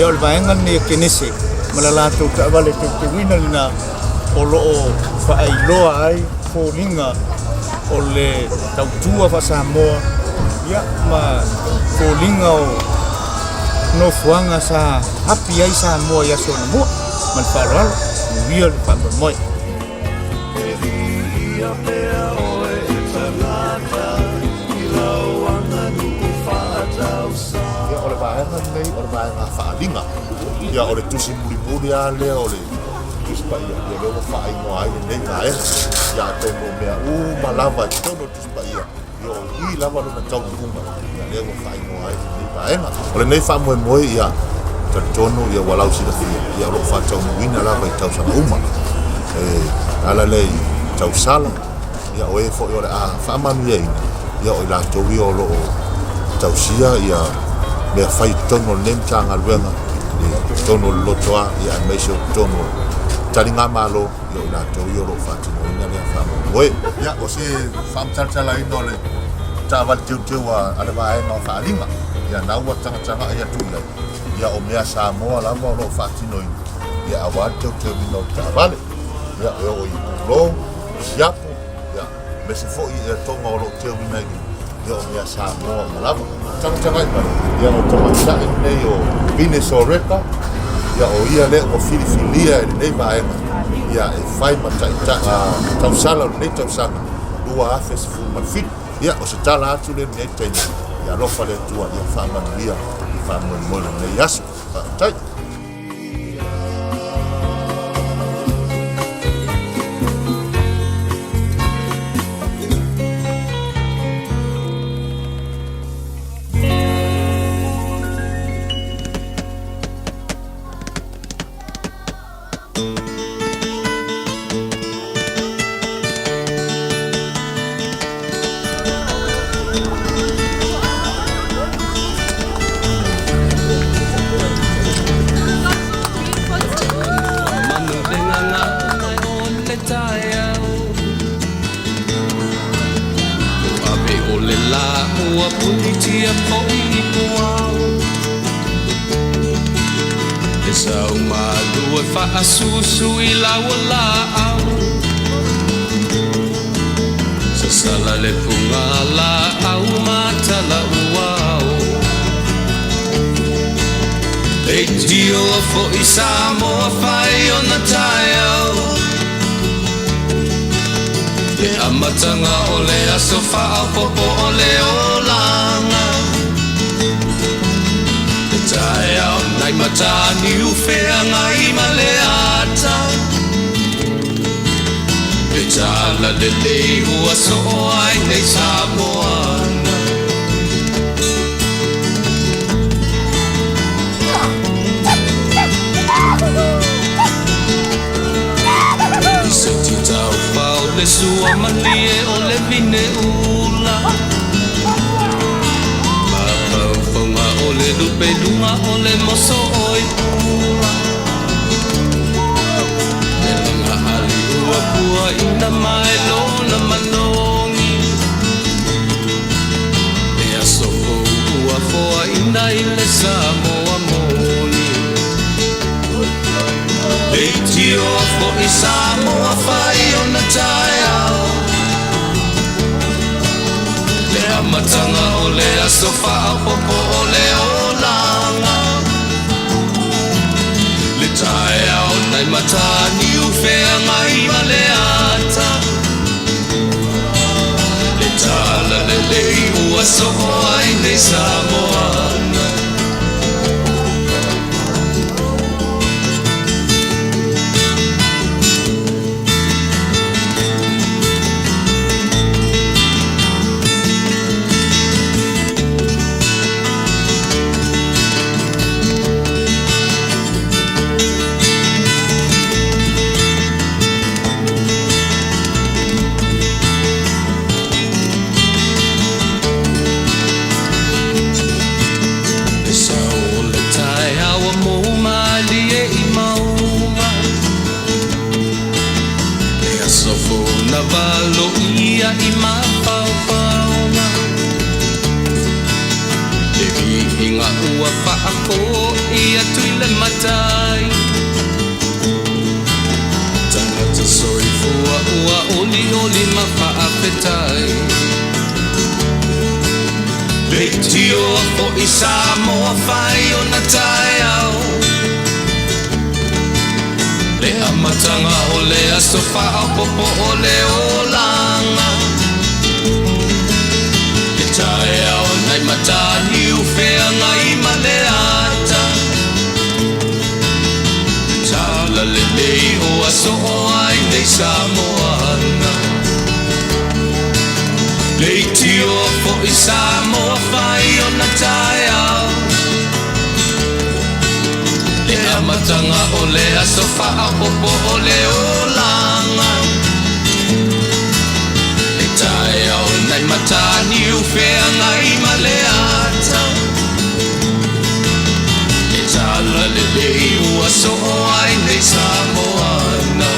Ia o le vaega lenei a Kenese ma le latou taavale teuteuina lena o lo o faailoa ai foliga o le tautua faa-Samoa ia ma foliga o nofoaga sa api ai Samoa i aso anamua. Ma le faaaloalo, manuia le faamoemoe. Ia, o le vaega lenei o le vaega faaaliga. Ia, o le tusi mulimuli lava lea o le Tusi Paia, ia lea ua faaigoa ai lenei vaega. Ia, atonu o mea uma lava i totonu o le Tusi Paia, ia o i lava lona taunuuga, ia lea ua faaigoa ai lenei vaega. O lenei faamoemoe, ia, talitonu ia ua lausilafia, ia o lo o faataunuuina lava i tausaga uma. E ala lea i tausala, ia o e foi o le a faamanuiaina, ia o i latou ia o lo o tausia ia mea fai i totonu o lenei Matagaluega, i totonu o le Lotoa, ia aemaise o totonu o taligamalo, ia o i latou ia o lo o faatinoina lea faamoemoe. Ia, o se faamatalatalaina o le taavale teuteu a le vaega o faaaliga, ia na ua tagatagai atu i ai, ia o mea Samoa lava o lo o faatinoina, ia aua le teuteuina o le taavale. Ia, e oo i pulou, siapo, ia, aemaise foi ia toga o lo o teuina i luma, ia o mea Samoa uma lava. Tagatagai mai, ia o tamaitai lenei o Vine Soreka, ia o ia lea ua filifilia e lenei vaega, ia e fai ma taitai tausala o lenei tausaga 2017. Ia o se tala atu lea i lenei taimi, ia alofa le Atua, ia faamanuia le faamoemoe o lenei aso. Faafetai. momoli ma faafetai. Leitioa foi Samoa fai ona taeao. Le amataga o le aso faaopoopo o le olaga. Le taeao nai Mataniu Feagai ma le ata. Le talalelei ua soo ai nei Samoana. Leitioa foi Samoa fai ona taeao. Le amataga o le aso faaopoopo o le olaga. Le taeao nai Mataniu Feagai ma le ata. Le talalelei ua soo ai nei Samoana.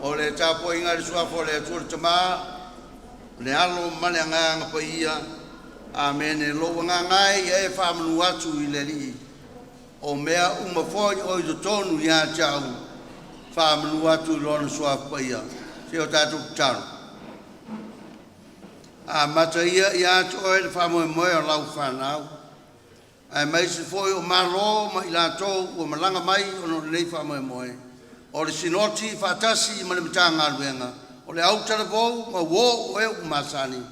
O le tapuaiga i le Suafa o le Atua le Tama, le Alo ma le Agaga Paia. Amene. Lou agaga e ia e faamanu atu i le Alii, o mea uma foi o i totonu ia te au, faamanu atu i Lona Suafa Paia. Se o tatou tatalo. Amata ia ia te oe le faamoemoe o lau fanau, aemaise foi o Malo ma i latou ua malaga mai ona o lenei faamoemoe. O le Sinoti faatasi ma le Matagaluega, o le autalavou ma uo o e ua masani,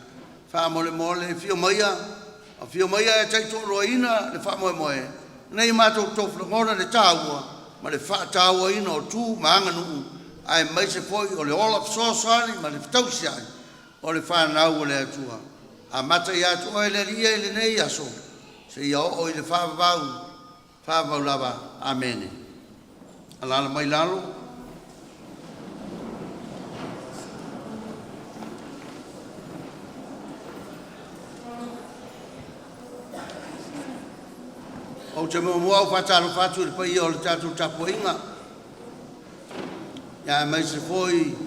faamolemole afio maia, afio maia e taitoaluaina le faamoemoe, ina ia matou tofu lagona le taua ma le faatauaina o tu ma aganuu, aemaise foi o le ola fesoasoani ma le fetausiai o le fanau a le Atua. Amata ia te oe le Alii e i lenei aso, seia oo i le faavavau, faavavau lava. Amene. Alaala mai lalo. Ou te muamua ou faatalofa atu i le paia o le tatou tapuaiga, aemaise foi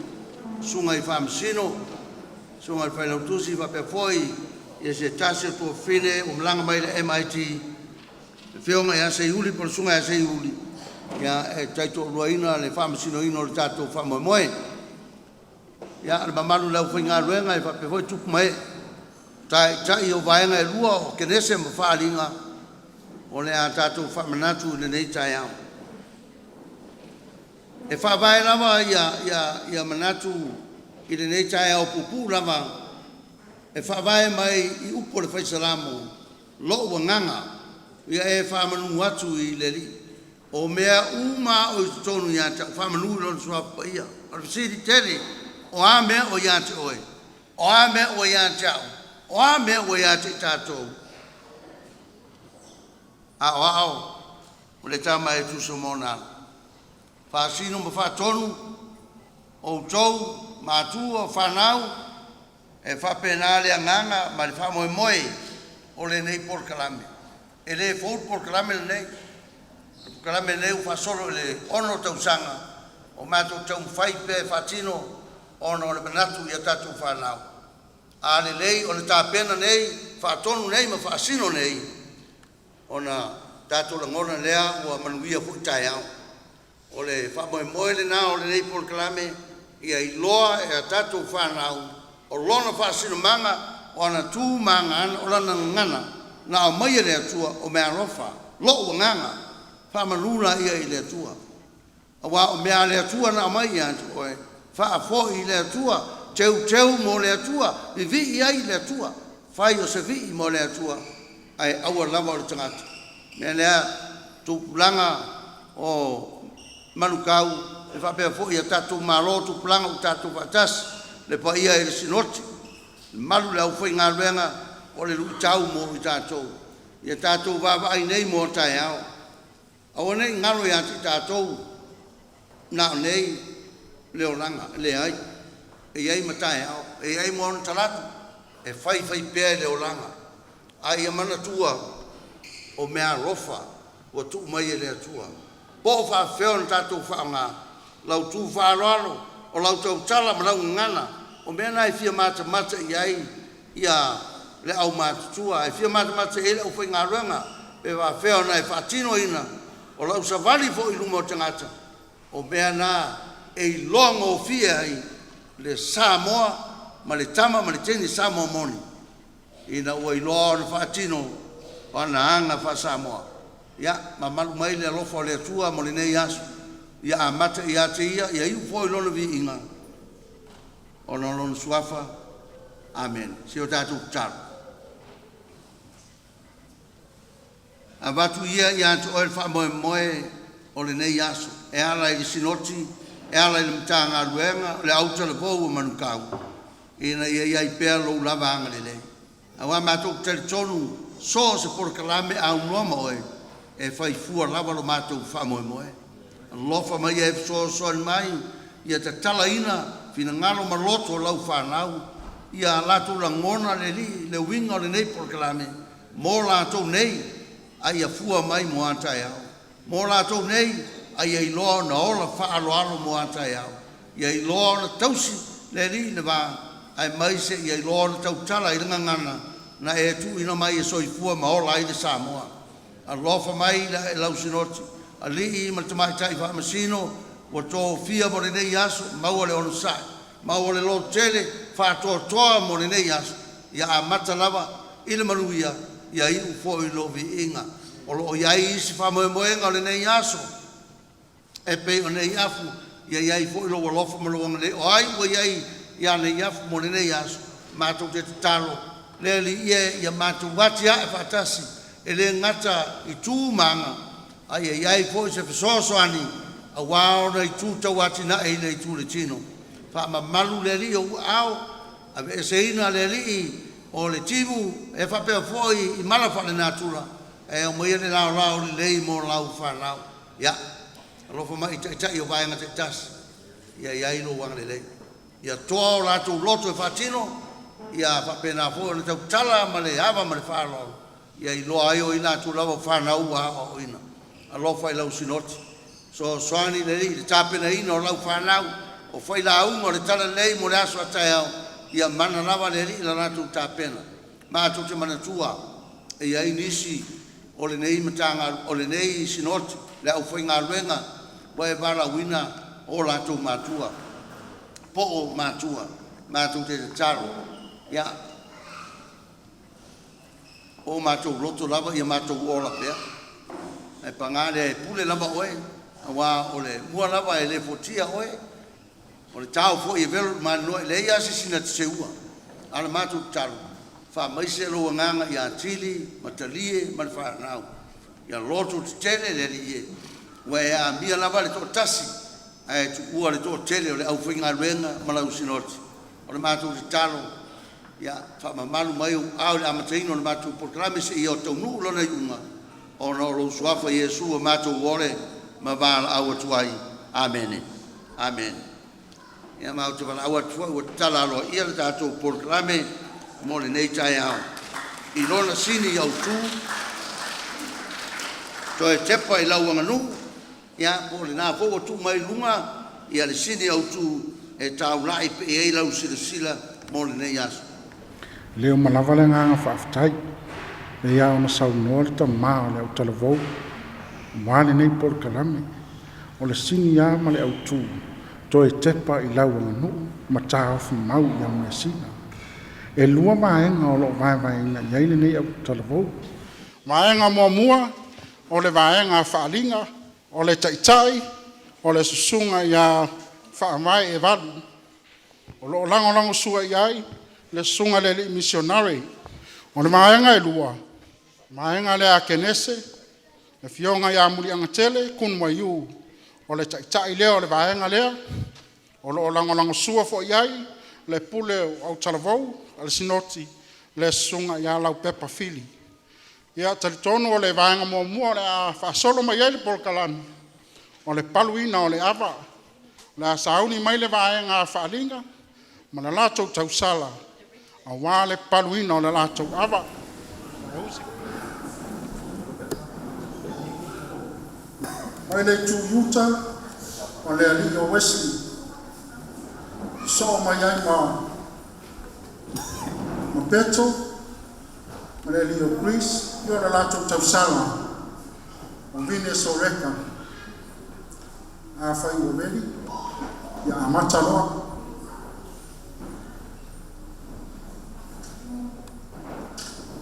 Susuga i Faamasino, Susuga i le Failautusi faapea foi ia se tasi o tuafafine ua malaga mai le MIT, le Afioga ia Seiuli po o le Susuga ia Seiuli, ia e taitoaluaina le faamasinoina o le tatou faamoemoe. Ia, le mamalu i le aufaigaluega e faapea foi tupu ma ee, taitai o vaega e lua o Kenese ma Faaaliga, o le a tatou faamanatu i lenei taeao. E faavae lava ia manatu i lenei taeao puupuu lava, e faavae mai i upu o le Fai Salamo, “Lo'u agaga, ia e faamanu atu i le Alii, o mea uma a o i totonu ia te au, faamanu i Lona Suafa Paia.” O le fesili tele, o a mea o ia te oe? O a mea ua ia te au? O a mea ua ia te i tatou? Aoao o le tama e tusa ma ona alo. Faasino ma faatonu outou matua o fanau e faapena le agaga ma le faamoemoe o lenei polokalame. E le fou le polokalame lenei. O le polokalame lenei ua faasolo i le 6 tausaga o matou taumafai pea e faatino ona o le manatu i a tatou fanau. A lelei ona tapena nei, faatonu nei ma faasino nei, ona tatou lagona lea ua manuia foi taeao. O le faamoemoe lena o lenei polokalame ia iloa e a tatou fanau o lona faasinomaga, o ana tu ma ana aga, o lana gagana na aumai e le Atua o meaalofa. Lo'u agaga faamalu laia i le Atua, auā o mea a le Atua na aumai ia te oe, faafoi i le Atua, teuteu mo le Atua, vivii ai i le Atua, fai o se vii mo le Atua, ae aua lava o le tagata. O le mea lea, tupulaga o Manukau e faapea foi a tatou Malo, tupulaga ua tatou faatasi, le paia i le Sinoti, le mamalu i le aufaigaluega, o le luitau mo i tatou. Ia tatou vaavaai nei mo a taeao. Aua ne i galo ia te i tatou na o nei le olaga, e leai, e i ai ma taeao, e i ai ma ona talaatu e faifaipea ai le olaga. A ia manatua o meaalofa ua tuu mai e le Atua. Po o faafefea ona tatou faaaoga lau tu faaaloalo, o lau tautala ma lau gagana, o mea na e fia matamata i ai ia le aumatutua, e fia matamata i ai le aufaigaluega, pe faafefea ona e faatinoina. O lau savali foi i luma o tagata, o mea na e iloa gofie ai le Samoa ma le tama ma le teine Samoa moni ina ua iloa ona faatino o ana aga faa-Samoa. Ia mamalu mai le alofa o le Atua mo lenei aso, ia amata ia te Ia, ia iu foi i Lona viiga ona o Lona Suafa. Amene. Se o tatou tatalo. Avatu ia ia te oe le faamoemoe o lenei aso e ala i le Sinoti, e ala i le Matagaluega o le Autalavou o Manukau, ina ia i ai pea lou lava agalelei. Auā matou te talitonu so o se polokalame aunoa ma oe, e fai fua lava lo matou faamoemoe. Alofa mai e fesoasoani mai ia tatalaina finagalo ma loto o lau fanau, ia latou lagona le Alii le uiga o lenei polokalame mo latou nei, a ia fua mai mo a taeao. Mo latou nei, a ia iloa ona ola faaaloalo mo a taeao. Ia iloa ona tausi le Alii le va, aemaise ia iloa ona tautala i le gagana na e tuuina mai e soifua ma ola ai le Samoa. Alofa mai i lau Sinoti, alii ma tamaitai faamasino ua tofia mo lenei aso, maua le onosai, maua le lototele, faatoatoa mo lenei aso, ia amata lava i le manuia, ia iu foi i lou viiga. O lo o i ai isi faamoemoega o lenei aso e pei o Neiafu, ia i ai foi lou alofa ma lou agalelei. O ai ua i ai ia Neiafu mo lenei aso? Matou te tatalo le Alii e, ia matou atiae faatasi, e le gata i tu ma aga, a ia i ai foi se fesoasoani auā ona itu tau atinae i le itu o le tino. Faamamalu le Alii ou aao, aveeseina le Alii o le timu e faapea foi i mala faalenatura, e aumaia le laolao lelei mo lau fanau. Ia alofa mai i taitai o vaega taitasi, ia i ai lou agalelei, ia toa o latou loto e faatino, ia faapena foi ona tautala ma le ava ma le faaaloalo, ia iloa ai o i latou lava o fanau ua aoaoina. Alofa i lau Sinoti, fesoasoani le Alii i le tapenaina o lau fanau. O failauga o le Talalelei mo le aso a taeao, ia mana lava le Alii i la latou tapena. Matou te manatua e i ai nisi o lenei Matagalu o lenei Sinoti le aufaigaluega ua e valaauina o latou matua po o matua. Matou te tatalo ia o matou loto lava ia matou ola pea, ae paga lea e pule lava Oe aua o le mua lava e le fuatia Oe, o le tao foi e velo i le maninoa e leai lava se isi na te seua. A o le matou tatalo, faamaise lou Agaga ia Tili ma Talie ma le fanau, ia lototetele le Alii e, ua e amia lava le toatasi ae tuua le toatele o le aufaigaluega ma lau Sinoti. O le matou tatalo, ia faamamalu mai ou Aao i le amataina o le matou polokalame seia taunuu lona iuga, ona o lou Suafa Iesu ua matou ole ma valaau atu ai. Amene. Amene. Ia ma ou te valaau atu foi ua tatala aloaia le tatou polokalame mo lenei taeao i lona sini autu, Toe Tepa i lau Aganuu. Ia po o lena foi ua tuu mai i luga ia le sini autu e taula'i pea i ai lau silasila mo lenei aso. Le o malava le agaga faafetai, pei lava ona saunoa le tama o le autalavou aua lenei polokalame. O le sini lava ma le autu, toe tepa i lau aganuu ma taofi mau i au measina. E lua vaega o lo o vaevaeina i ai lenei autalavou. Vaega muamua, o le vaega a faaaliga, o le taitai o le susuga ia Faavae Evalu, o lo o lagolagosua i ai le susuga i le alii misionare. O le vaega e lua, vaega lea a Kenese, le afioga ia Muliagatele Konuaiu, o le taitai lea o le vaega lea, o lo o lagolagosua foi i ai le pule o autalavou a le Sinoti, le susuga ia Laupepa Fili. Ia talitonu o le vaega muamua o le a faasolo mai ai le polokalame, o le paluina o le ava. O le a sauni mai le vaega a Faaaliga ma le latou tausala aua le paluina o le latou ava. Mai le itu i uta, o le alii o Uesi, sosoo mai ai ma Peto ma le alii o Chris, ia o le latou tausala o Vine Soleka. Afai ua meli, ia amata loa.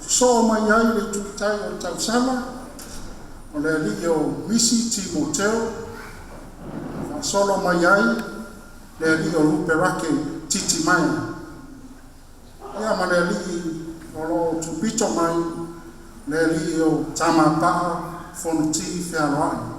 Sosoo mai ai le itutai o le tausala, o le alii o Misi Timoteo, faasolo mai ai le alii o Luperake Titimaea. Ia ma le alii o lo o tupito mai, le alii o Tamapaa Fonoti Fealoai.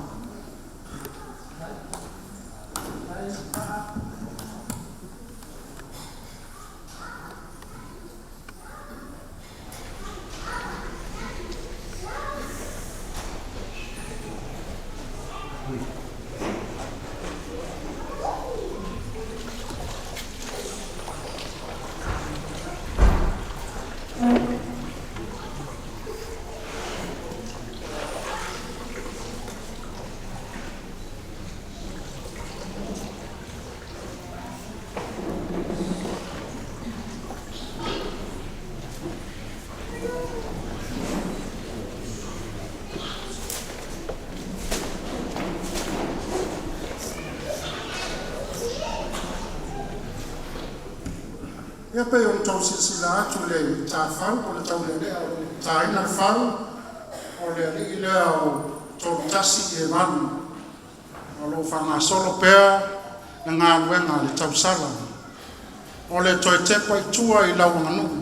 Ia pei ona outou silasila atu i le tafau po o le taulealea o lo o taina le fau, o le alii lea o Tolutasi Ievalu o lo o faagasolo pea le galuega a le tausala o le toe tepa i tua i lau aganuu.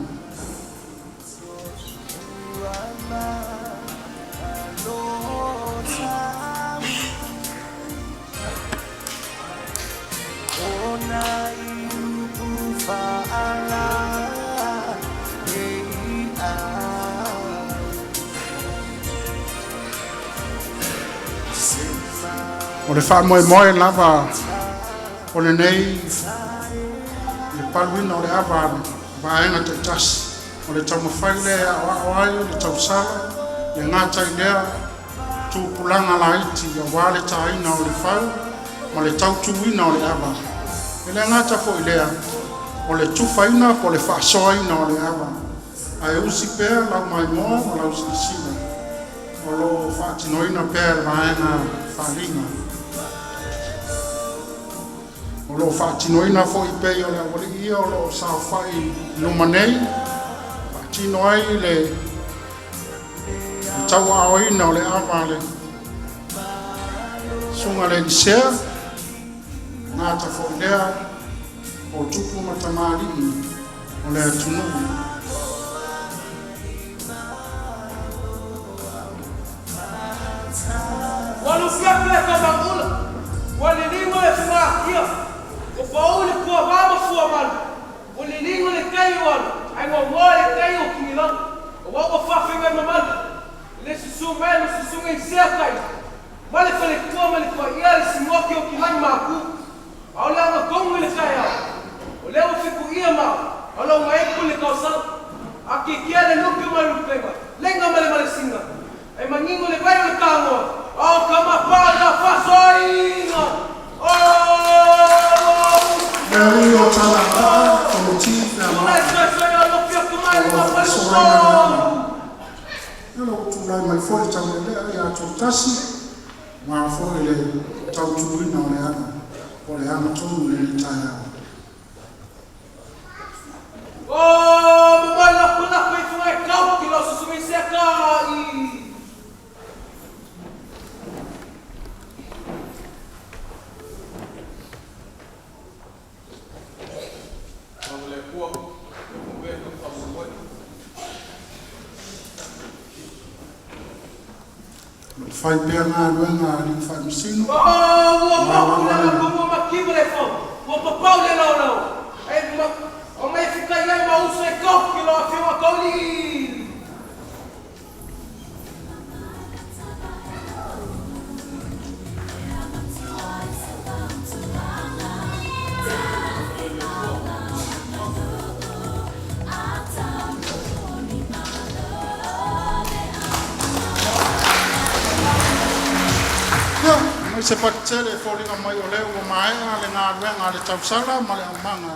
O le faamoemoe lava o lenei le paluina o le ava a le vaega taitasi, o le taumafai lea e aoao ai le tausala, le gata i lea tupulaga laiti aua le taina o le fau ma le tautuina o le ava. E le gata foi lea, o le tufaina po o le faasoaina o le ava, ae usi pea lau maimoa ma lau silasila o lo o faatinoina pea e le vaega faaaliga. O lo o faatinoina foi pei o le aualii ia o lo o saofai i luma nei, faatino ai le tauaaoina o le ava a le susuga i le Sea, gata foi lea o tupu ma tamalii o le atunuu. Ua lufiafi le Tamangula, ua liligo le Fugakia, ua pau le Puavā ma Fuamalu, ua liligo le tai o Alo, ae muamua le tai o Kinilau, aua ua faafaigaimamalu i le susu mai a le Susuga i Seakai ma le faletua ma le paia le Sinoki o Kilagi Maku. A o le agatonu i le taeao, o lea ua fetuia ma o lau gaepu i le taosala, akiekia le lupe ma le lupega, lega ma le malesina, ae manino le vai o le tanoa, a o ka mapala faasoaina. Oh! Le alii o Talagaa, Komiti Tulai Fealoai soesoe alofi atu mai o le lo o mafale faasoaina le ava. tolu. Ia ua tulai mai foi le taulealea ia Toatasi, aua foi le tautuuina o le aga o le agatonu i lenei taeao. Oh, mamai lako lako i whangai kau ki lau susunga i sea i. O lo o fai pea galuega a alii faamasino, Oh, ua aua mapu lava le le lako mua makiwa le fau. Ua papau le lau lau. E ma, o ngai fika iai ma uso e kau ki lau awhiwa kauli. Ia, mai se pakitele e foliga mai o lea ua maea le galuega a le tausala ma le aumaga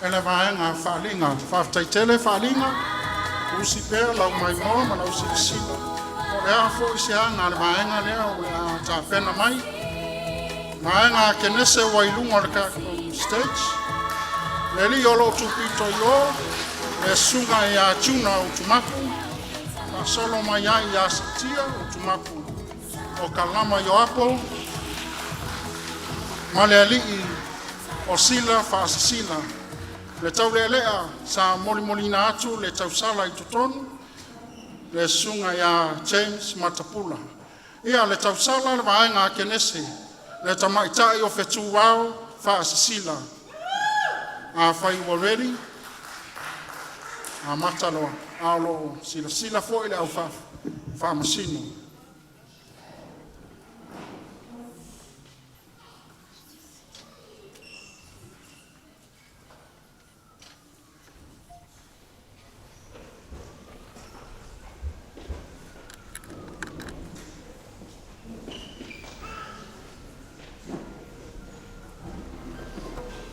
e le vaega faaliga. Faafetai tele faaliga, usi pea lau maimoa ma lau silasila. O le a foi se aga a le vaega lea o le a tapena mai. Vaega a Kenese ua i luga o le tatou stage. Le alii o lo o tupito i o, le susuga ia Tuna Utumapu, faasolo mai ai ia Sitia Utumapu o Kalama Ioapo, ma le alii o Sila Faasisila. Le taulealea sa molimolina atu le tausala i totonu, le susuga ia James Matapula. Ia le tausala le vaega a Kenese, le tamaitai o Fetuao Faasisila. Afai ua ready, amata loa. A o lo o silasila foi le au faamasino.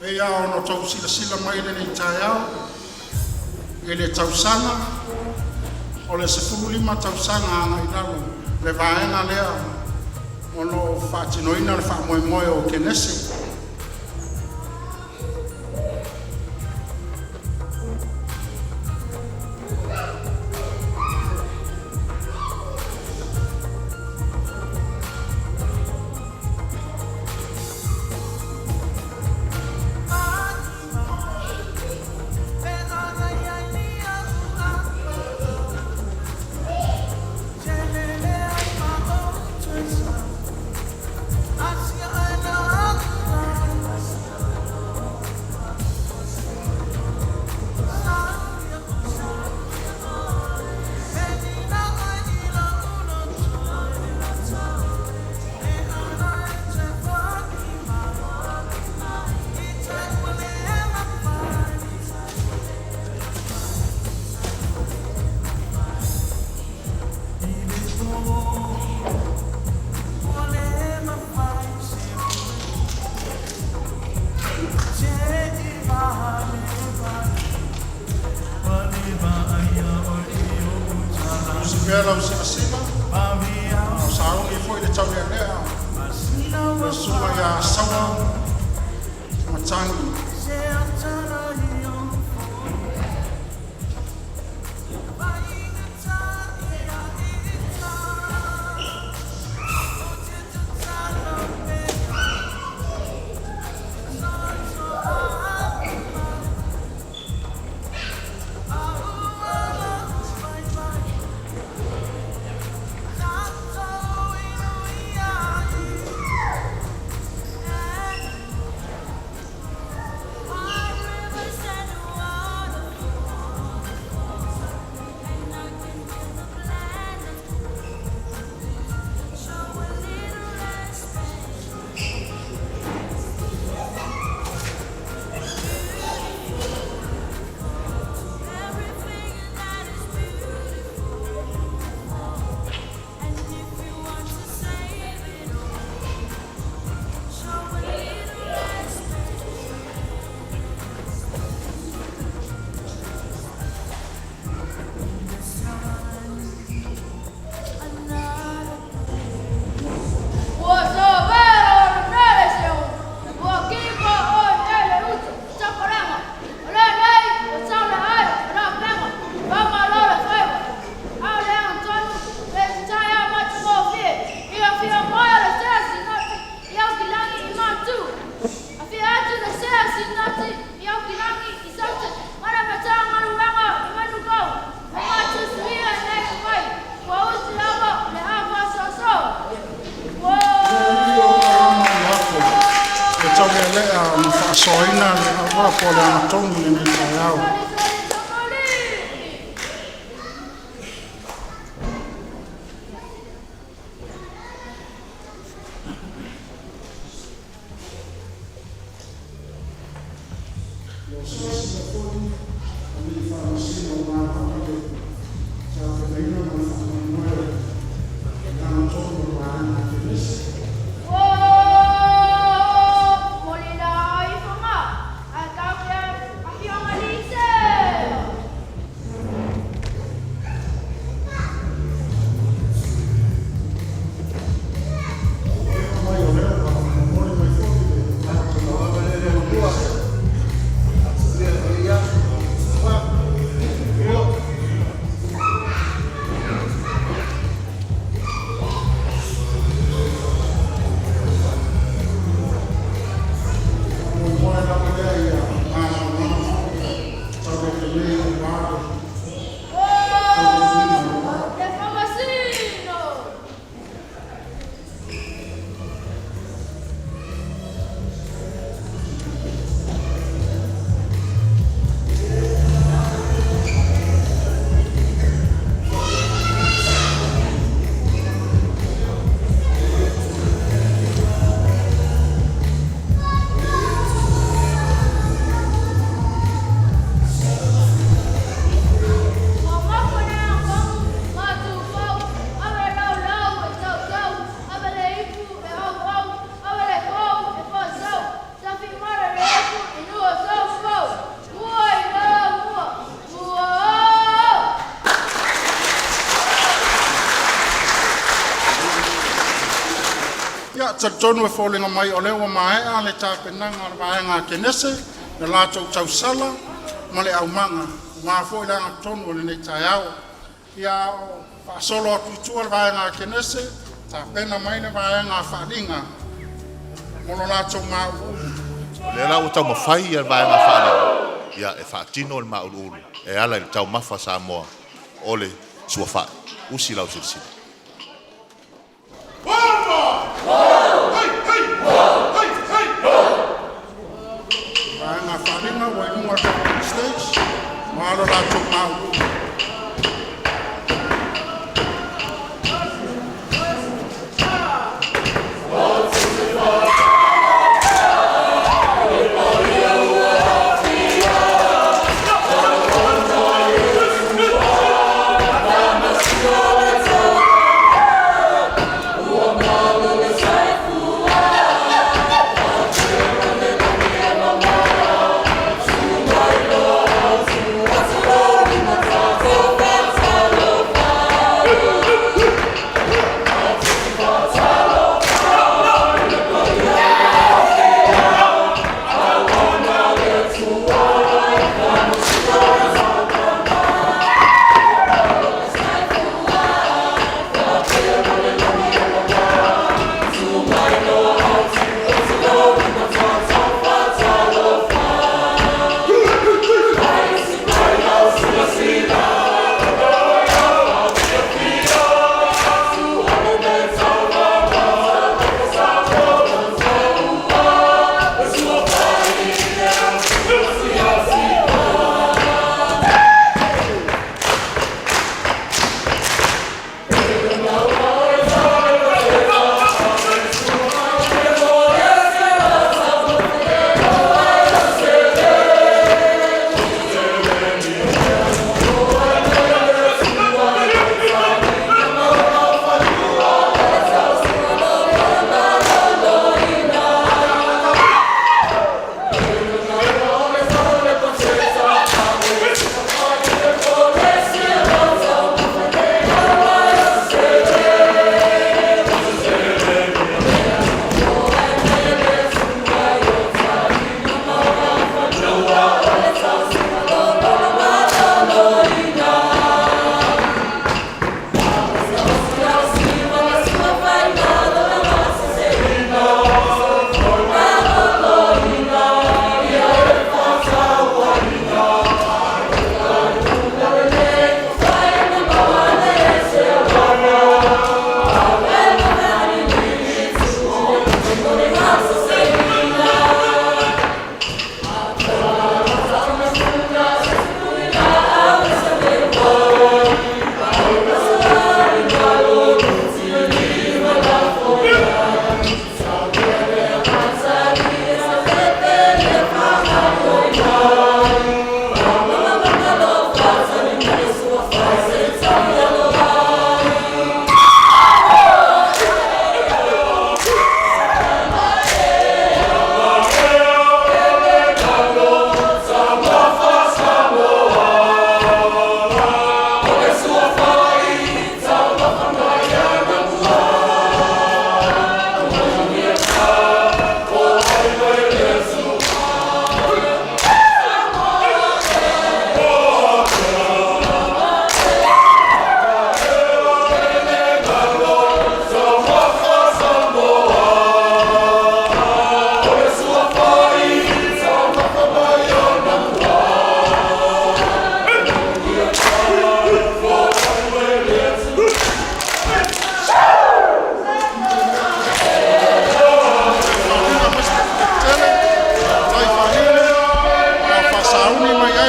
E pei lava ona outou silasila mai i lenei taeao i le tausaga o le 15 tausaga agai i lalo le vaega lea o lo o faatinoina le faamoemoe o Kenese. pea lau silasila, a o sauni foi le taulealea le susuga ia Saua Matagi. Le taulealea na faasoaina le ava po o le agatonu i lenei taeao. Silasila foi alii faamasino o ma le tapenaina ma le faamoemoe o le agatonu o le vaega a Kenese. Mai o lea ua momoli mai foi le moemoe lava lea ia malamalama foi taulealea aua le taulimaina. Ia, talitonu e foliga mai o lea ua maea le tapenaga a le vaega a Kenese, le latou tausala ma le aumaga aua foi le agatonu o lenei taeao. Ia, a o faasolo atu i tua le vaega a Kenese, tapena mai le vaega a Faaaliga mo lo latou mau'u'u. O lea la ua taumafai le vaega faaliga ia e faatino le mauluulu e ala i le taumafa Samoa o le suafa'i. Usi lau silasila. Vaega Faaaliga ua i luga o le tatou stage aua lo latou mau'u'u.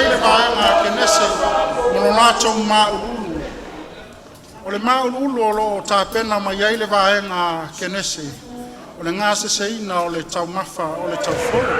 ai le vaega a Kenese ma lo latou mauuluulu. O le mauuluulu o lo o tapena mai ai le vaega a Kenese o le gaseseina o le taumafa o le taufolo.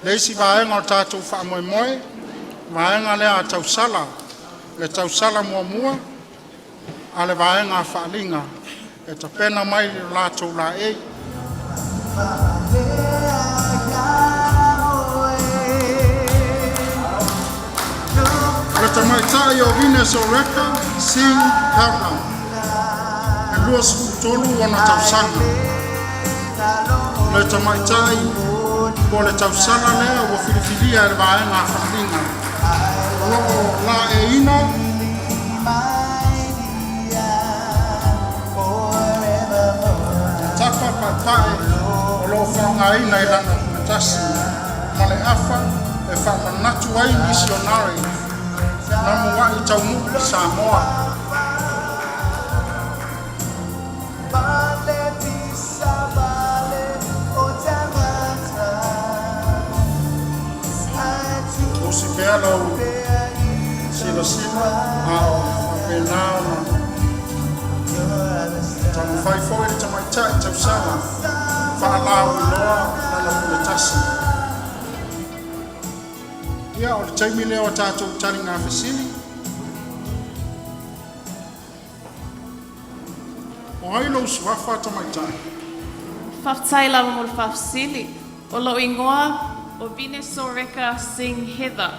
Le isi vaega o le tatou faamoemoe, vaega lea a tausala. Le tausala muamua a le vaega a Faaaliga e tapena mai lo latou laei. O le tamaitai o Venus Oreka Singh Kalra, e 23 ona tausaga. O le tamaitai po o le tausala lea ua filifilia e le vaega a Faaaliga. O lo o laeiina faaaogaina i lana puletasi ma le afa e faamanatu ai misionare na mua'i taunuu i Samoa. Tusi pea lau silasila a o faapena ona taumafai foi le tamaitai tausala faalauiloa lana puletasi. Ia, o le taimi lea o tatou taliga fesili. O ai lou suafa tamaitai? Faafetai lava mo le faafesili. O lou igoa o Vine Soreka Singh Heather.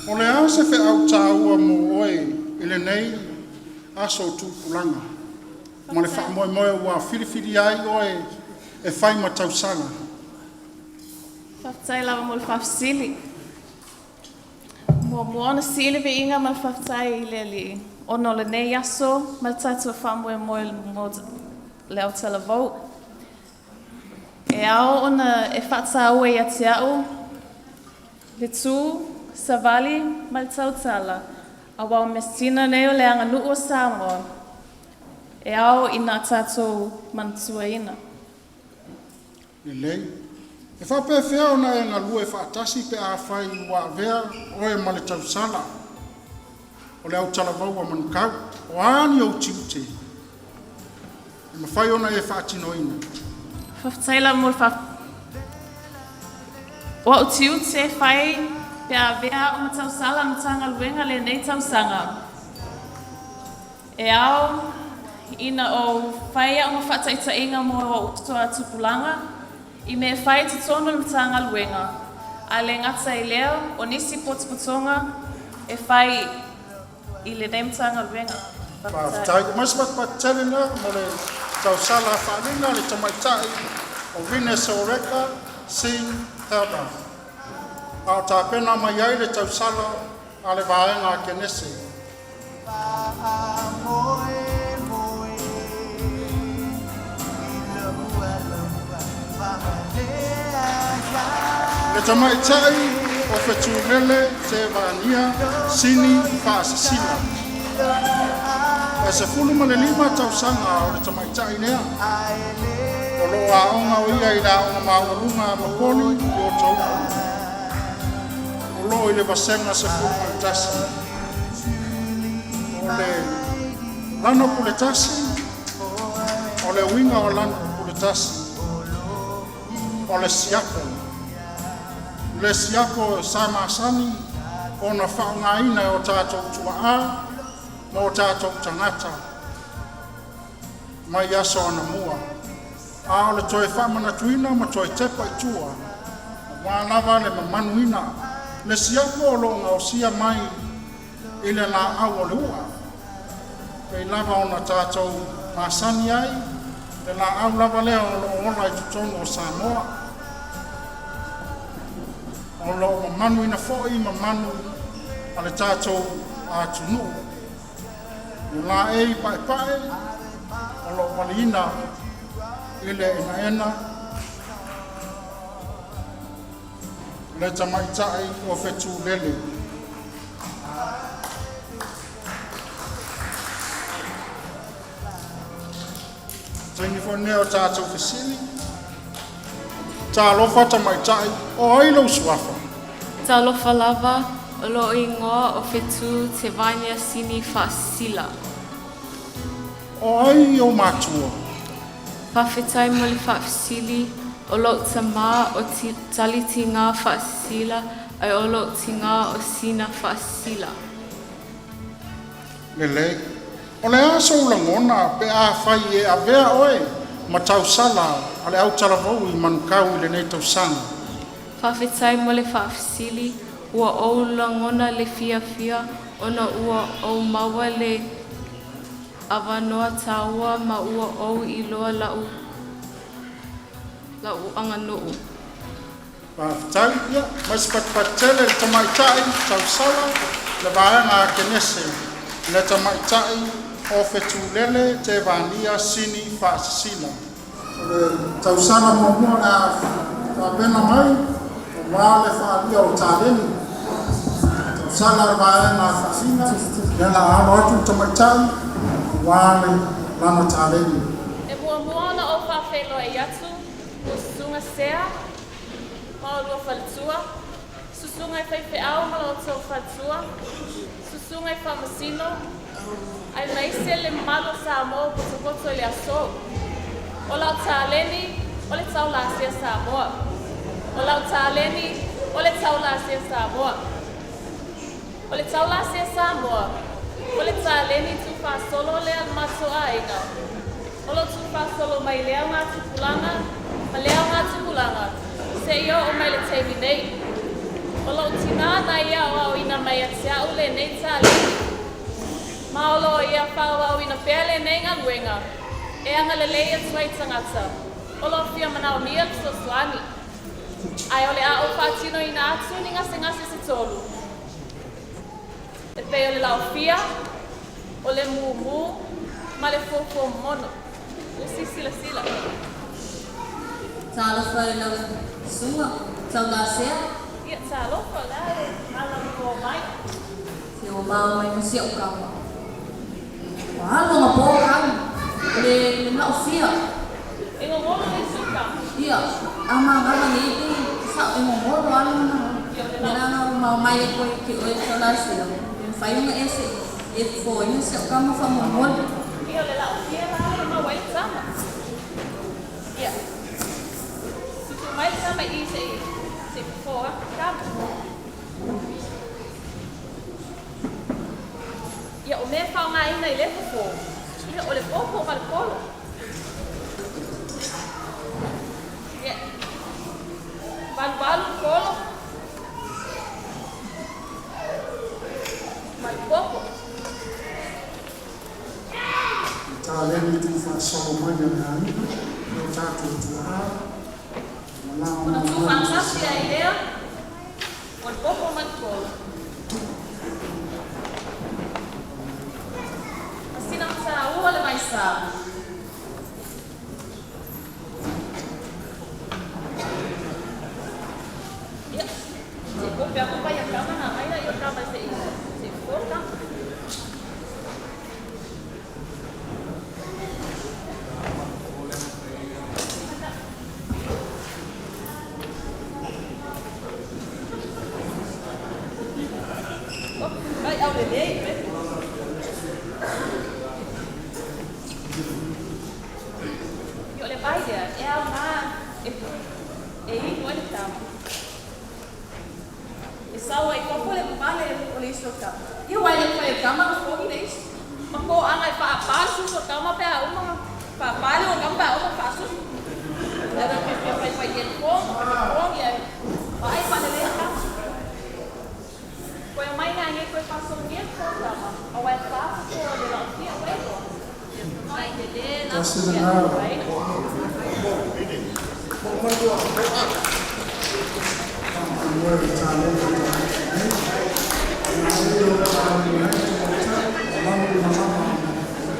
O le a se feau tāua mo oe i lenei aso o tupulaga ma le faamoemoe ua filifilia ai oe e fai ma tausala? Faafetai lava mo le faafesili. Muamua ona sii le viiga ma le faafetai i le Alii ona o lenei aso ma le tatou faamoemoe mo le autalavou. E ao ona e faataua ia te au le tū, savali ma le tautala, auā o measina nei o le aganuu o Samoa e ao ina tatou manatuaina. Lelei. E faapefea ona e galue faatasi pe afai ua avea oe ma le tausala o le autalavou a Manukau? O a ni ou tiute e mafai ona e faatinoina? Faafetai lava mo le fa O a'u tiute e fai pe a avea a'u ma tausala Matagaluega lenei tausaga. E ao ina ou fai a'u ma faataitaiga mo o'u uso a tupulaga i mea e fai i totonu o le Matagaluega, ae le gata i lea o nisi potopotoga e fai i lenei Matagaluega. Faafetai. Faafetai. Mai se patupatu tele lea mo le tausala faaliga le tamaitai o Vine Soreka Singh Heather. A o tapena mai ai le tausala a le vaega a Kenese. Le tamaitai o Fetulele Tevania Sini Faasisina. E 15 tausaga o le tamaitai lea. O loo aoga o ia i le aoga maualuga a Mapoli i Otautu. O loo i le vasega 11. O le lana puletasi, o le uiga o lana puletasi, o le siapo. Le siapo sa masani ona faaaogaina e o tatou tuaa ma o tatou tagata mai aso anamua. A o le toe faamanatuina ma toe tepa i tua, auā lava le mamanuina. Le siapo o loo gaosia mai i le laau o le ua. Pei lava ona tatou masani ai, le laau lava lea o loo ola i totonu o Samoa. O loo mamanuina foi mamanu a le tatou atunuu. O laei paepae o loo valiina i le enaena le tamaitai o Fetulele. Taimi foi lenei o tatou fesili. Talofa tamaitai, o ai lou suafa? Talofa lava, o lou igoa o Fetu Tevania Sini Faasisila. O ai ou matua? Faafetai mo le faafesili, o lou tamā o Talitiga Faasisila ae o lou tinā o Sina Faasisila. Lelei. O le a sou lagona pe afai e avea oe ma tausala a le autalavou i Manukau i lenei tausaga? Faafetai mo le faafesili, ua ou lagona le fiafia ona ua ou maua le avanoa tāua ma ua ou iloa la'u aganuu. Faafetai. Ia, mai se patupatu tele le tamaitai tausala le vaega a Kenese, le tamaitai o Fetulele Tevania Sini Faasisila. Le tausaga muamua o le a tapena mai aua le faaalia o taleni. Tausaga a le vaega Faafiga, lea o le a alo atu le tamaitai aua le lana taleni. E muamua ona ou faafeiloai atu ua susuga Sea ma olua faletua, susuga i faifeau ma la outou faletua, susuga i faamasino, aemaise le mamalu o Samoa ua potopoto i le aso. O lau taleni, o le taulasea Samoa. O lau taleni, o le taulasea Samoa. O le taulasea Samoa, o le taleni tuufaasolo lea a le matou aiga. O lo o tuufaasolo mai lea augatupulaga ma lea augatupulaga seia oo mai le taimi nei. O lou tinā na ia aoaoina mai ia te a'u lenei taleni, ma o lo o ia faaauauina pea lenei galuega e agalelei atu ai i tagata o lo o fia manaomia le fesoasoani. Ae o le a ou faatinoina atu ni gasegase se tolu, e pei o le laofia, o le mumu, ma le fuafua momono. Usi silasila. Talofa i lau susuga, Taulasea. Ia, talofa, o le a le ala ua mai? Se ua mao mai ma si au kama. Ua alu aga po kau, o le le laofia. E gogolo le isi o kama. Ia, a magala nei pe sao e gogolo a le manaoga. Ia, o le Le lao. lana ua mao mai e koe ke oe Taulasea, e mafai ona e se e fofoina si au kama faamolemole. Ia, o le laofia la ona maua ai le tama. Ia, tutu mai le tama i i se i se i fofo atu kama. Ia, o mea e faaaogaina i lea fofo, ia, o le popo ma le polo. Ia, valuvalu le polo ma le popo. Le taleni tuufaasolo mai a le aiga i o tatou tuaa, ua Ona lagomau i se tuufaatasi ai sao. lea o le popo ma le polo. Ma sina mataua le vaisa. Ia, se i kope atu pai a kama na mai la i o kama se i se i fofo kama. Ai au lelei pe. Ia o le vai lea e aoga e e inu ai le tama. E sau ai fafo le mamale o le isu o tama. Ia uae le fai e kama na fogi le isu. Ma toaga e faapa le susu o tama pe a uma faapa le o kama pe a uma faasusu. Le ala fia fia fai fai e le fogi, fai fai fogi ae vaai faalelei le tama. Koe mai nā nei koe faasologia le fofo tama, aua e fa fofo o le laofia ua iloa. Mai le lē Tasi laofia lena. ai. Faamoemoe i le taleni o tatou nei. O le a le o taleni ai le tamaitai, o lalo i malama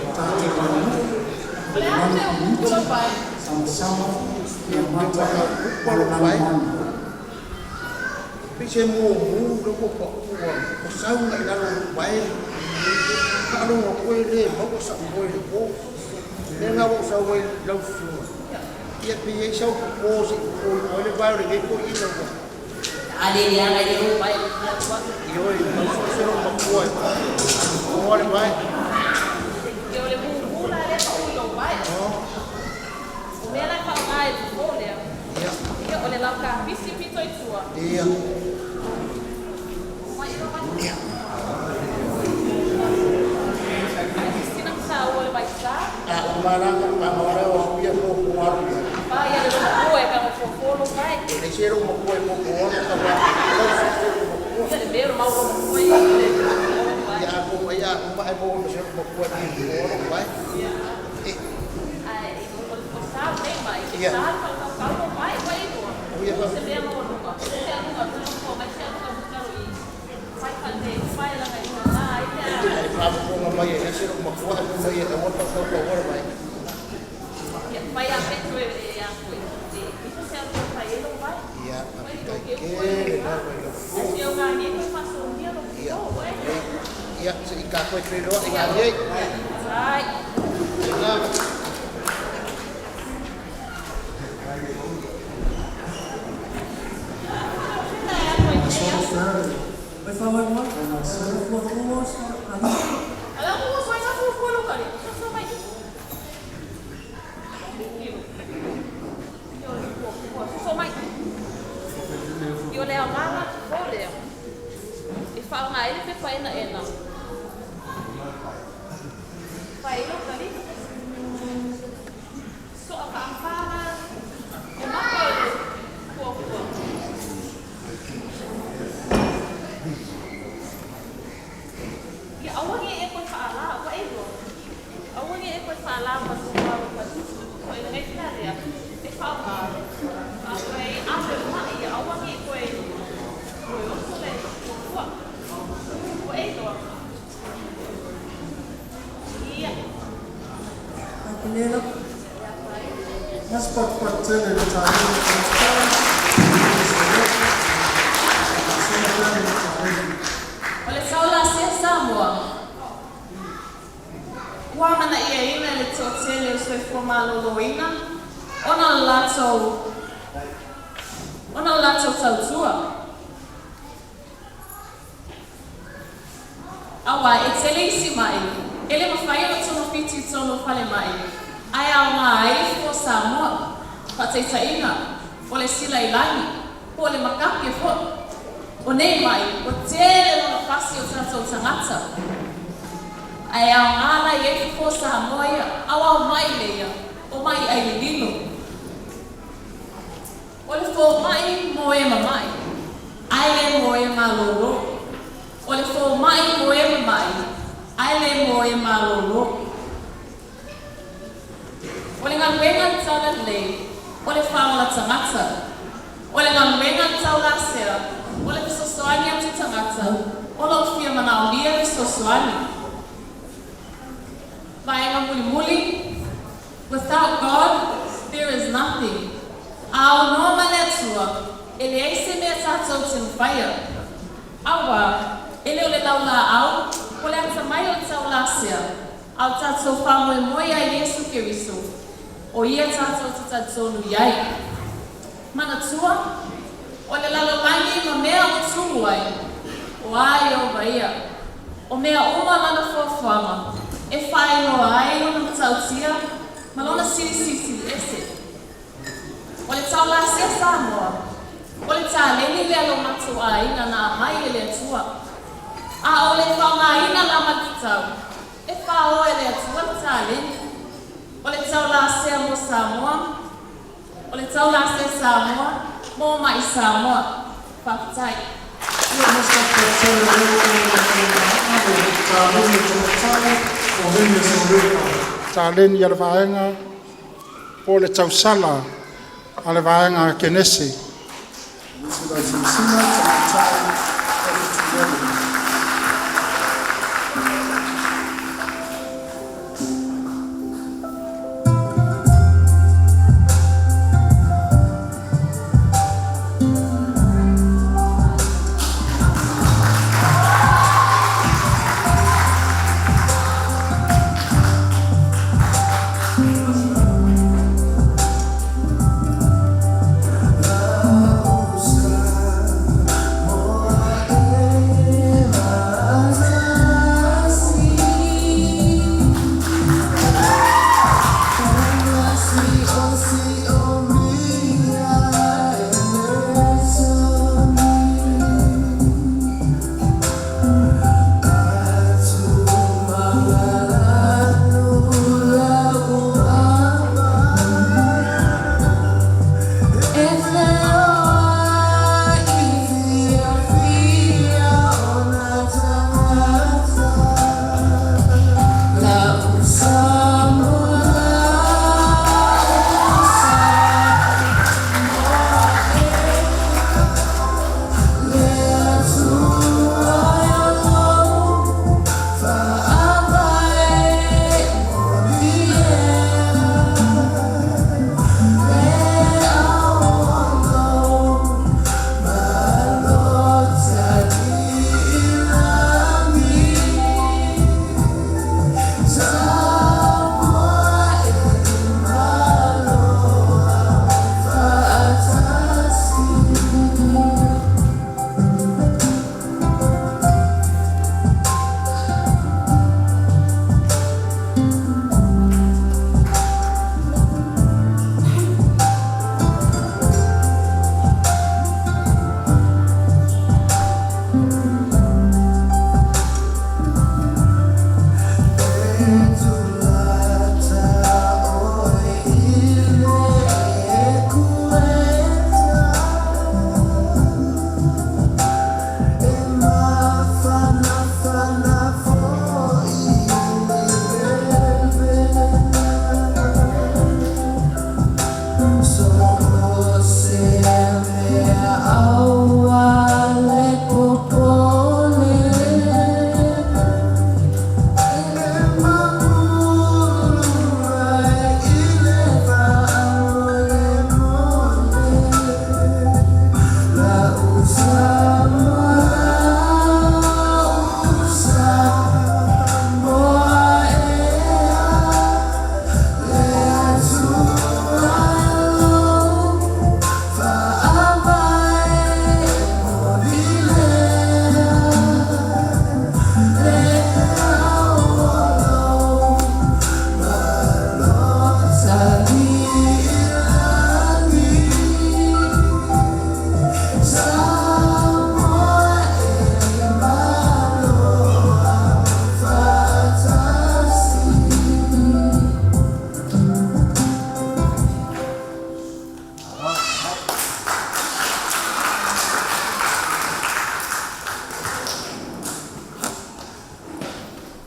o tatou aganuu, O le a le lalo mea i ua iti, pupula vai? samasama, ia mata Upa ma le lou vae. lalomanu. Pei se mumu lea ua pau ua sau agai i lalo o lou vae. Faalogo atu e le maua sau moe i le po. O lea la ua ou sau ai i lau susuga, ia pe i ai sau popo se i popo ifo ai le vae o lenei toeaina ua Ioe, tau suesue lou matua e popoa le vae. Ia o le mumu la lea pau i lou vae. O mea la e faaaoga e fofo lea. Ia o le laukapisi pito i tua. Mai ilo mai. Ai sina matāua le vaisa. A uma la ka o au ia popo alu i ai. Pa ia le loma e ka fofo lo vai. E se lou matua e popo alu ka va. Tau suesue lou matua. Ia le mea o mau loma pue i le vai. Ia a ko ai a uma e mo se lou matua e popo alu vai. E Ai o sa nei mai. Sa fa ka ka vai vai iloa. O ia O se mea mo lunga. Se aluga tu fo mai se aluga tu kalo i. Fai fa te fai la ngai na ai te a. Ai faafofoga mai e ese lou matua e mai e aua tau tau tau vai. Ia fai a petu e Tele lava i lau Ia, ia, se i tatou e feiloai ai. Lava. O le taulasia Samoa. Ua amana'iaina e le to'atele o soifua malōlōina ona o le latou ona o le latou tautua. Auā e tele isi ma'i e le mafai ona togafiti i totonu o falemai ae aogā ai le fofo Samoa. Faataitaiga, o le silailagi po o le makapi fo'i. O nei ma'i ua tele lona fasi i o tatou tagata. Ae aogā la i ai fofo Samoa ia, auā o ma'i lea, o ma'i aililino. O le foma'i mo e mama'i, ae lē mo e malōlō. O le foma'i mo e mama'i, ae lē mo e malōlō. O le galuega a le Talalelei, o le faaola tagata. O le galuega a le taulasea, o le fesoasoani atu i tagata o lo o fia manaomia le fesoasoani. Vaega mulimuli, without God, there is nothing. A aunoa ma le Atua, e leai se mea tatou te mafaia. Auā, e le o le laulā'au, po o le atamai o le taulasea, a o tatou faamoemoe ia Iesu Keriso, o Ia tatou te talitonu i ai. Manatua, o le lalolagi ma mea o tumu ai, o a Ieova ia. O mea uma Lana fuafuaga, e faailoa ai Lona matautia ma Lona Silisili Ese. O le taulasea Samoa, o le taleni lea a lo matou aiga na aumai e le Atua. A o le faaaogaina la ma le tatau, e faoa e le Atua le taleni. O le taulasea mo Samoa, o le taulasea Samoa mo ma'i Samoa. Faafetai. Taleni a le vaega po o le tausala a le vaega a Kenese.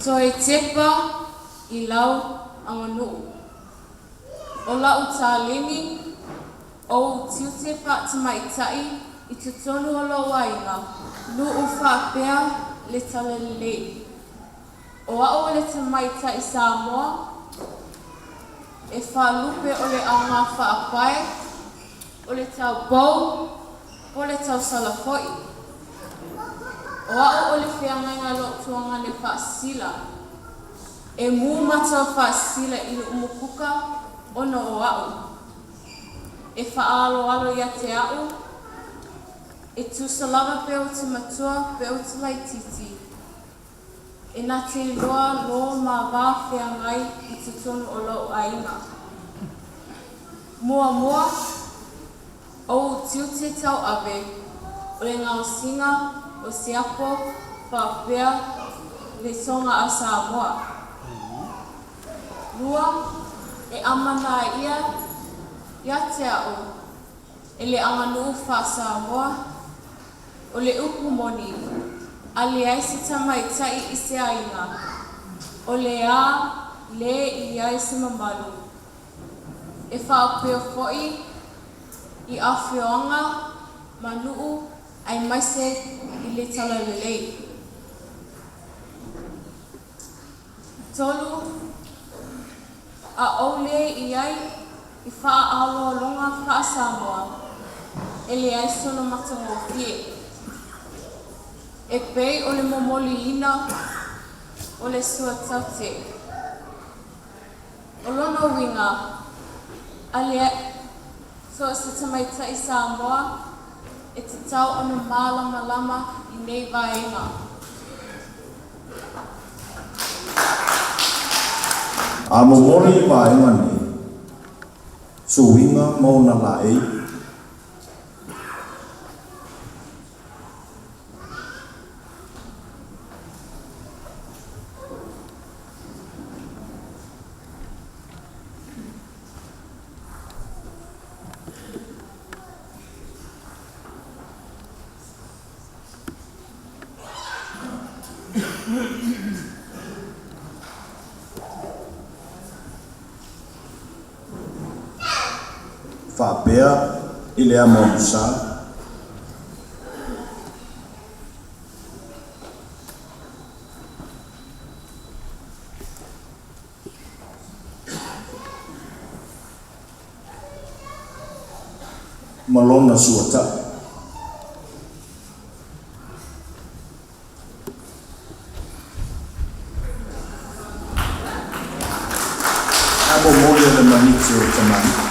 Toe tepa i lau aganuu. O la'u taleni, o ou tiute faa-tamaitai i totonu o lou aiga, nuu faapea le talalelei. O a'u o le tamaitai Samoa e faalupe o le aoga faapae, o le taupou, po o le tausala foi. O a'u o le feagaiga a lo'u tuagane faasisila. E mu mataufaasisila i Nuu mukuka ona o a'u. E faaaloalo ia te a'u, e tusa lava pe ou te matua pe ou te laitiiti. E na te iloa lo ma va feagai i totonu o lou aiga. Muamua, o ou tiute tauave o le gaosiga o siapo faapea le soga a Samoa. Lua, e amanaia ia te a'u e le aganuu faa-Samoa, O le upu moni, a leai se tamaitai i se aiga, o le a le i ai se mamalu. E faapea foi i afioaga ma nuu aemaise i le talalelei. 3, A ou le i ai i faaaloaloga faa-Samoa, e leai sona matagofie. E pei o le momoliina o le suataute. O lona uiga, a leai so o se tamaitai Samoa e tatau ona malamalama i nei vaega. A momoli i vaega nei, suiga ma ona laei. Faapea i le amo amusa. Ma lona suataʻi. A momoli o le maniti o tamalii.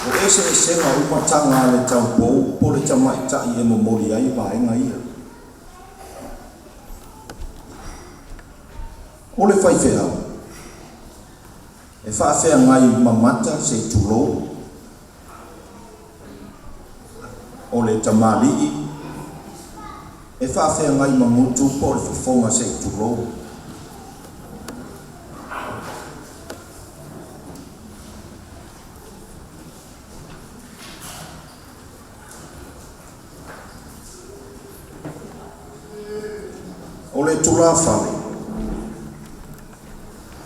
O eseesega uma taga a le taupou po o le tamaitai e momoli ai vaega ia. O le faifeau, e faafeagai mamata se i tulou, o le tamalii, e faafeagai magutu po o le fofoga se i tulou. O le tulafale,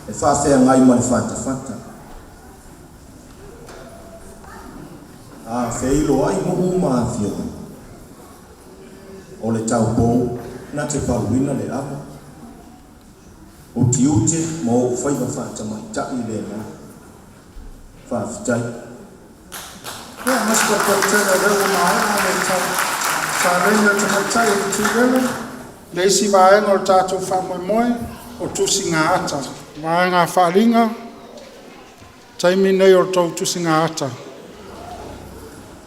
e faafeagai ma le fatafata. A feiloai nuu ma afioga, o le taupou na te paluina le ava. O tiute ma ou faiva faatamaitai lena. Faafetai. Ia, manatu o le tele o lea ua maea le taleni a le tamaitai o le Tuiuela. Le isi vaega o le tatou faamoemoe o tusiga ata, vaega faaaliga, taimi nei o le tou tusiga ata.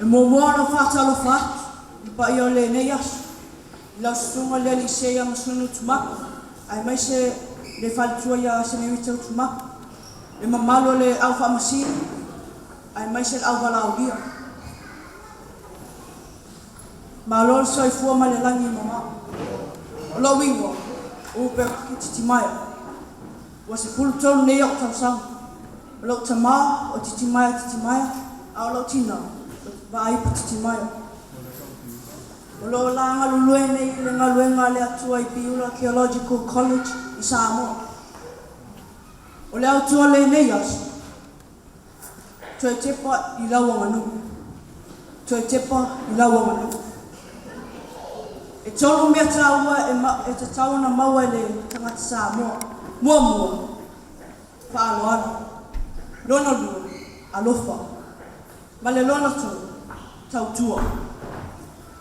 E muamua ona ou faatalofa atu i le paia o lenei aso i lau susuga i le alii Seia Masunu Utumapu aemaise le faletua ia Seneuita Utumapu, le mamalu o le au faamasino aemaise le au valaaulia. Malo le soifua ma le lagi e mama. O lou igoa, o Upe Titimaya. Ua 13 nei ou tausaga. O lou tamā o Titimaea Titimaea, a o lou tinā o Vaaipu Titimaea. O lo o la galulue nei i le galuega a le Atua i Piula Theological College i Samoa. O le autū o lenei aso, toe tepa i lau aganuu. Toe tepa i lau aganuu. E tolu mea tāua e, e tatau ona maua e le tagata Samoa. Muamua, faaaloalo. Lona lua, alofa. Ma le lona tolu, tautua.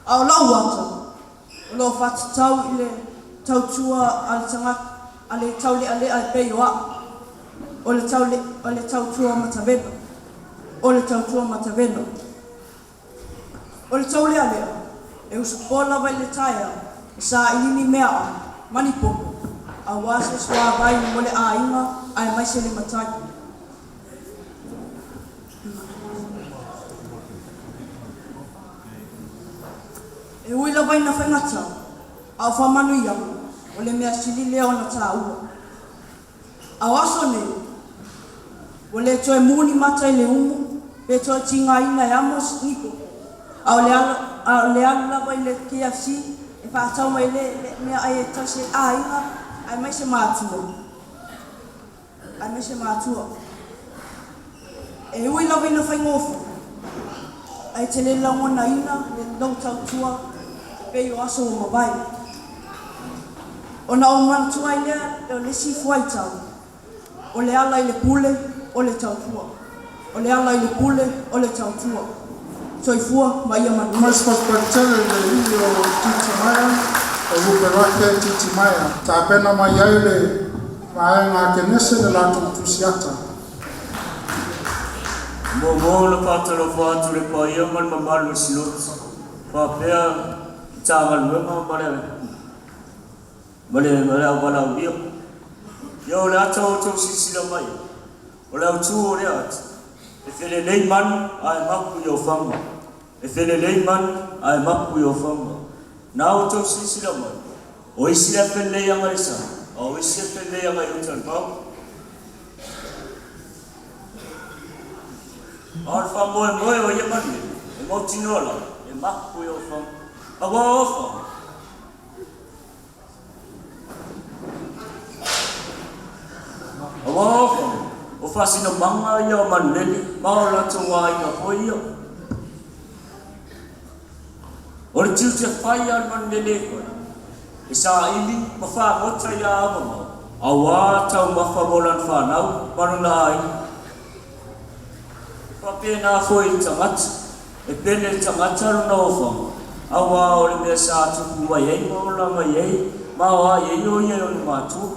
A o lau ata, o lo o faatatau i le tautua a le tagata, a le taulealea e pei o a'u, o le taule, o le tautua matavela, o le tautua matavela. O le taulealea, e usupoa lava i le taeao, e saili ni meaai, ma ni popo, auā se suāvai mo le aiga aemaise le matai. E ui lava ina faigata, a o faamanuiaga, o le mea sili lea ona tāua. A o aso nei, ua le toe mū ni mata i le umu, pe toe tigaina e amo ni popo, a o le alu, a o le alu lava i le KFC e faatau mai le, le meaai e tausi ai aiga aemaise matua. Aemaise matua. E ui lava ina faigofie, ae te le lagonaina le lou tautua e pei o aso ua mavae. Ona ou manatua ai lea o le isi fuaitau, o le ala i le pule, o le tautua. O le ala i le pule, o le tautua. Soifua ma ia manuia. Christ Presbyterian le alii o Titimaea, o Luperake Titimaea. Tapena mai ai le Vaega a Kenese le latou tusiata. Muamua ona faatalofa atu i le paia ma le mamalu o le Sinoti, faapea Matagaluega ma le ma le ma le auvalaaulia. Ia o le ata o outou silasila mai ai, o le autu o lea ata, e felelei manu ae mapu i ofaga, e felelei manu ae mapu i ofaga. Na outou silasila mai, o isi lea felelei aga i le sami, a o isi e felelei aga i uta i le vao. A o le faamoemoe o ia manu nei, e mautinoa lava, e mapu i ofaga. Aua o ofaga. Aua o fana, o faasinomaga ia o Manulele ma o latou aiga foi ia. O le tiute fai a le Manulele e fai, e saili ma fagota iā aomamao, auā taumafa mo lana fanau ma lona aiga. E faapena foi i le tagata, E pele le tagata lona ofaga, auā o le mea sa tupu mai ai ma ola mai ai ma aoai ai o ia e ona matua.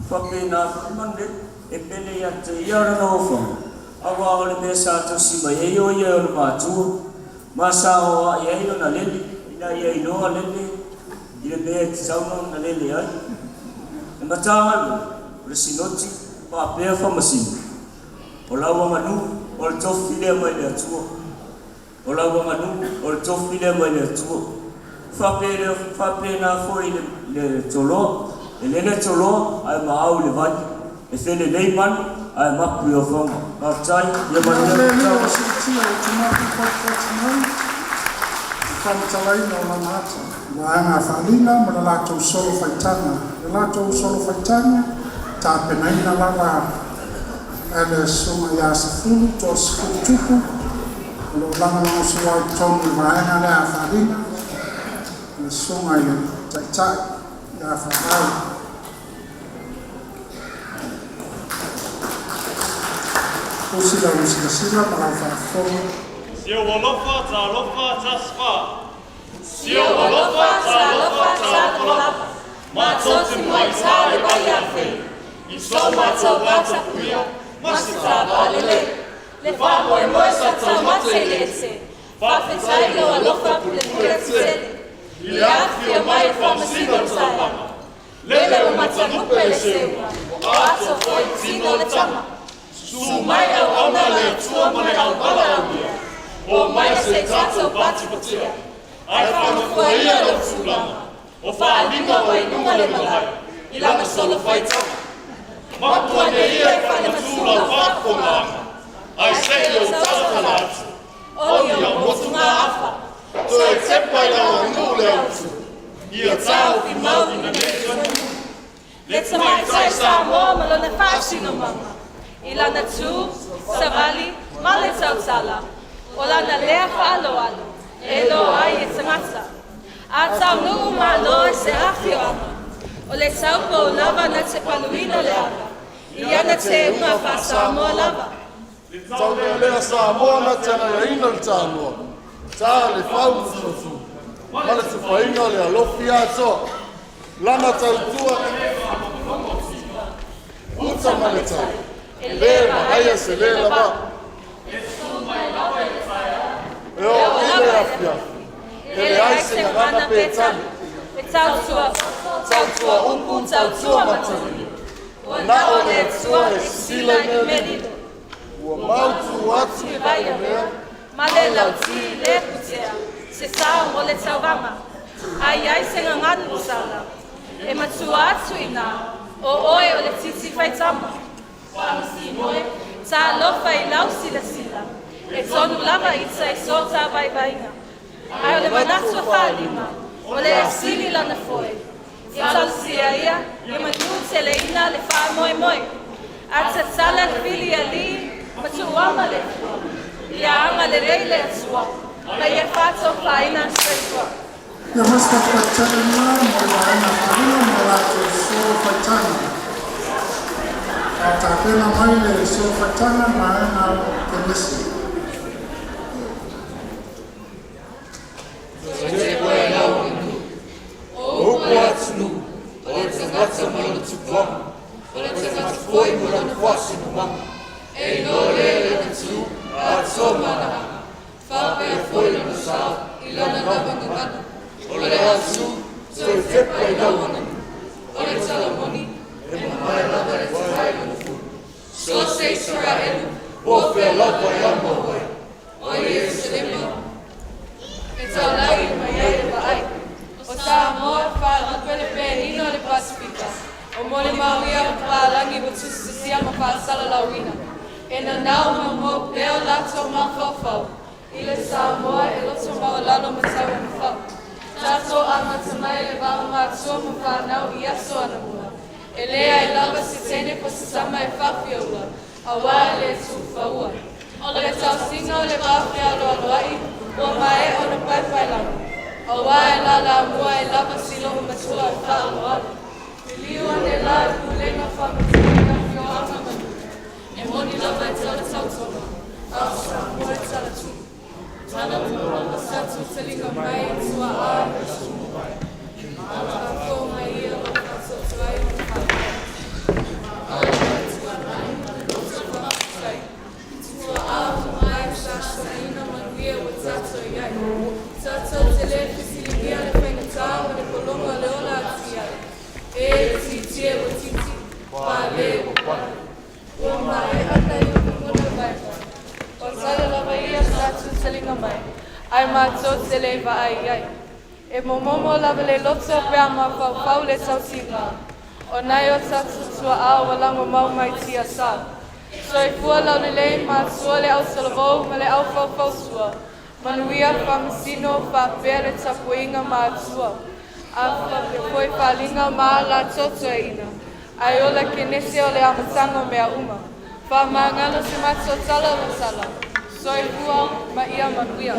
Faapena foi Manulele, e pele ia te ia lona ofaga, auā o le mea sa tosi mai ai o ia e ona matua, ma sa aoai ai lona lele, ina ia iloa lele i le mea e tatau ona lele ai. E Matagaluega, o le Sinoti, faapea Faamasino. O lau aganuu, o le tofi lea mai le Atua. O lau aganuu, o le tofi lea mai le Atua. Faapea, faapena foi le, le toloa, e lele toloa ae maau i le vai, e felelei manu ae mapu i ofaga. Faafetai, ia manuia Le le alii o tauasaga. siitia o Timoti Fatufatu mai i faamatalaina o lana ata. Vaega a Faalina ma le latou solo faitaga. Le latou solo faitaga, tapenaina lava e le Susuga ia Sefulu 30 Tupu, o lo o lagolagosua ai totonu i le vaega lea a Faalina, le Susuga i le Taitai ia Faavai. Usi lau silasila ma lau faafofoga. Si ou alofa, talofa, tasifa. Si ou alofa, talofa, talofa lava. Matou te muaitā le vaiafe i so matou vatapuia ma se tāvā lelei. Le faamoemoe sa taumate i le ete. Faafetai i lou alofa pulepule tetele i le afifio mai o Faamasino i le taeao. Lele ua matalupe le seuga, ua ato foi tino le tama. Susu mai auauna a le Atua ma le auvalaaulia, Omai se i tatou patipatia, Ae faanofoa ia lou tulaga, O faaaliga ua i luga le malae, I lana solo faitaga. Mapu ane ia i falematu lau faafofoga. taofimau ina nei toe nuu. Le tamaitai Samoa ma lona faasinomaga, i lana tu, savali, ma le tautala, o lana lea faaaloalo, e iloa ai e tagata. A taunuu malo i se afioaga, o le taupou lava na te paluina le ava, i ana teuga faa-Samoa lava. Tau mea lea Samoa na te agaiaina le tanoa, ta le fau musuatu, ma le tufaina o le alofi atoa. Lana tautua uta ma le tai, e le vaaia se le lava. E oo i le afiafi, e leai se gagana pe tali. E tautua tautua upu, tautua matuli. Ua Na na o o le le Atua Atua e e sisila sisila i i mea mea lilo. lilo. Ua mautu atu I i Vaiavea, Vaialea, ma le lauti le putea, se sao mo le tauvaga. A i ai se gagana sala, e matua atu i ina, o oe o le titi faitama. Talofa i lau silasila, e tonu lava ita i so ta vaivaiga. Ae o le manatu o faalima, o le asili lana foe. Ia talosia ia, ia manu teleina le faamoemoe. A tatala le fili alii ma tuuama le Atua. Ia agalelei le Atua, ma ia faatofaina soifua. Ia mo se fatafataga lena mo le vaega faalua ma latou solo faitaga. A o tapena mai le solo faitaga le vaega tenesi. O upu a atunuu, o le tagata ma lona tupuaga, o le tagata foi ma lona faasinomaga. E iloa lea i lana tu, atoa ma ana aga, faapea foi lona sa i lana lava gagana. O le atunuu, toe fepa i lau aganuu. O le tala moni, e mamae lava le tatai lona fulu. So se Isaraelu, Po o fea lava e amo ai. O Ierusalema, e taulagi mai ai le vaai. O Samoa e faalupe le penina o le Pasefika, o molimau ia papalagi ua tusitusia ma faasalalauina. E nanau ma mo pea o latou mafaufau i le Samoa e loto maualalo ma tauamafau. Tatou amata mai le vaomatua ma fanau i aso anamua. E leai lava se teine po o se tama e faafiaua, auā e le tuufaua. O le tausiga o le vafealoaloai ua maea ona paepaelagi, auā e lalamua ai lava si loomatua e faaaloalo. Liliu ane la i pulega faamatuina afioaga ma nuu, e moni lava e tala tautoga, a o Samoa e tala tupu. Manatu lava sa tutaliga mai i tuaa e Faafofoga mai ia o lo faatoatoa ai ma faavae. Tuanai ma le loto faafetai. Tuaa mamae sasaina manuia ua tatou i ai. Tatou te le fesiligia le faigata ma le pologa o le ola atiae. E tietie ua titi, pale ua pale. Ua maea nai o lagona vaivai. O tala lava ia sa tutaliga mai, ae matou te le vaai i ai. E momomo lava le loto pe a mafaufau le tausiga. O nai o tatou tuaa ua lagomau mai tiasa. Soifua laulelei matua le autalavou ma le aufaufausua. Manuia faamasino faapea le tapuaiga matua. A faapea foi faaaliga ma latou toeaiina. Ae ola kenese o le amataga o mea uma. Faamagalo se matou tala o le tala. Soifua ma ia manuia.